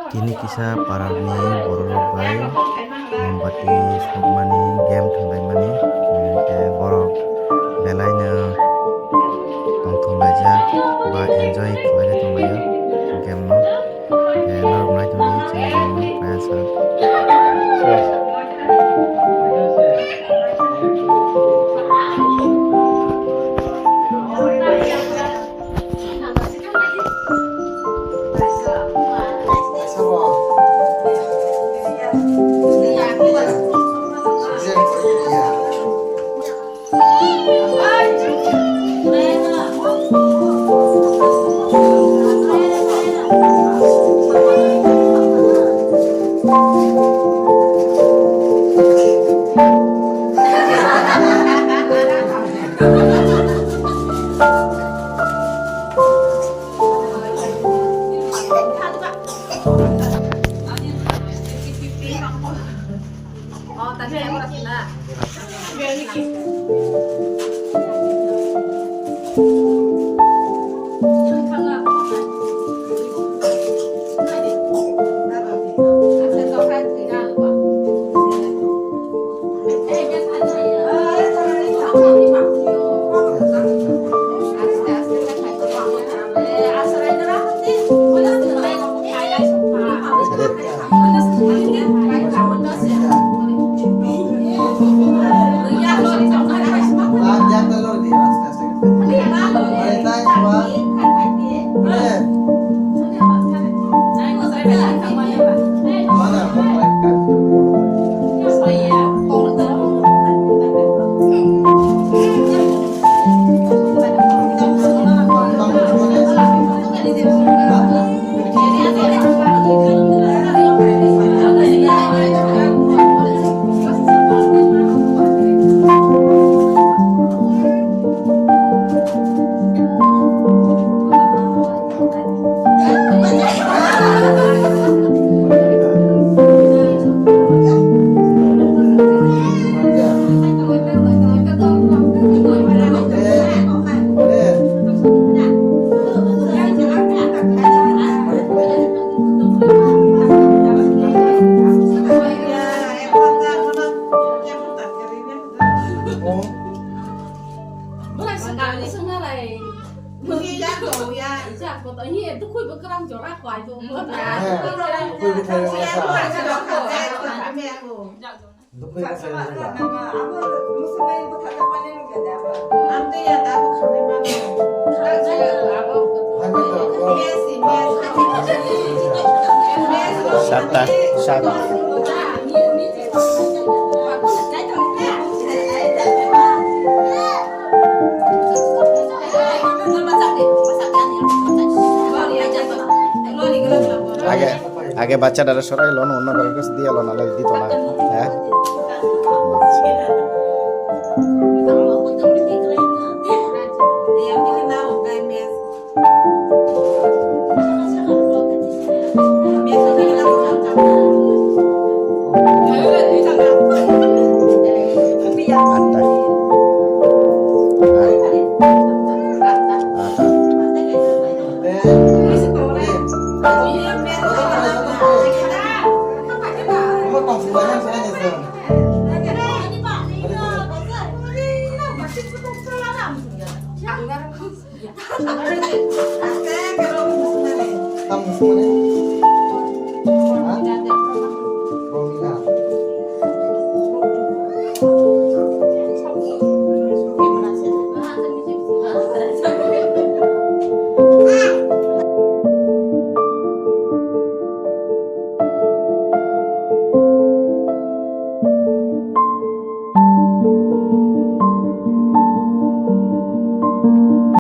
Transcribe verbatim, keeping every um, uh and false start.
Tini kisa parani bororok bai mombati sokmani game thanglaimani, hwnkhe borok belaino tongthok laijak ba enjoy khlaiwi tonglaio game no. Hwnkhe norok nai tongdi chini game no kaya sa. Sata, sata. Age, age bacha dara sorai lono, onno karo khe diya lona lai di tona. He?